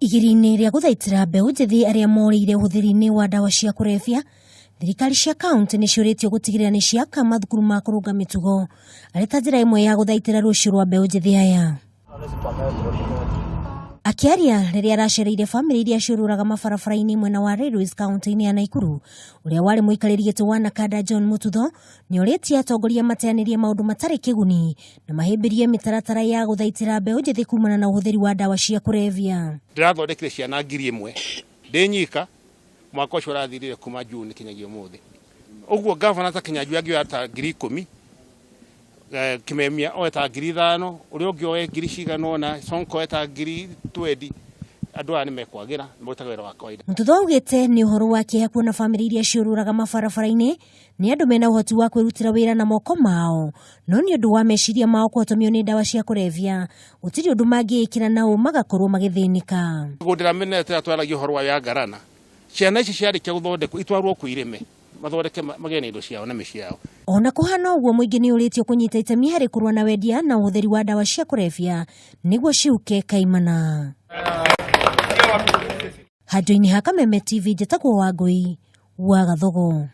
Igeria-inĩ rĩa gũthaitĩra mbeũ njĩthĩ arĩa morĩire ũhũthĩri-inĩ wa ndawa cia kũrebia, thirikari cia kaunti nĩ ciũrĩtio gũtigĩrĩra nĩ ciaka mathukuru ma kũrũnga mĩtugo arĩ ta njĩra ĩmwe ya gũthaitĩra rũciũ rwa mbeũ njĩthĩ aya. Akĩaria rĩrĩa aracereire bamĩrĩ iria ciũrũraga mabarabara-inĩ mwena wa Railways kaunti-inĩ ya Naikuru, ũrĩa warĩ mũikarĩri gĩtĩ wa Nakada John Mututho nĩ orĩtie atongoria mateanĩrie maũndũ matarĩ kĩguni na mahĩmbĩrie mĩtaratara ya gũthaitĩra mbeũ njĩthĩ kumana na ũhũthĩri wa ndawa cia kũrebia. Ndĩrathondekire ciana 1000 ndĩ nyika mwaka ũcio ũrathirire kuma June kinyagia ũmũthĩ. Ũguo gavana ta Kinyanjui angĩoya ta 10,000, Kimemia oe ta 5,000, ũrĩa ũngĩ oe ngiri cigana ũna, Sonko oe ta 20,000, andũ aya nĩ mekwagĩra na marutaga wĩra wa kawaida. Mututho augĩte nĩ ũhoro wa kĩeha kuona bamĩrĩ iria ciũrũraga mabarabara-inĩ nĩ andũ mena ũhoti wa kwĩrutĩra wĩra na moko mao, no nĩ ũndũ wa meciria mao kũhotomio nĩ ndawa cia kũrebia, gũtirĩ ũndũ mangĩĩkĩra nao magakorwo magĩthĩnĩka. Mĩgũnda ĩrĩa mĩnene tũrĩa twaragia ũhoro wayo ya Ngarana, ciana ici ciarĩkia gũthondekwo itwarwo kũu irĩme, mathondeke magĩe na indo ciao na mĩciĩ yao. Ona kũhana ũguo, mũingĩ nĩ ũrĩtio kũnyita itemi harĩ kũrũa na wendia na ũhũthĩri wa ndawa cia kũrebia nĩguo ciũke kaimana. Handũ-inĩ ha Kameme TV, njĩtagwo Wangũi wa Gathogo.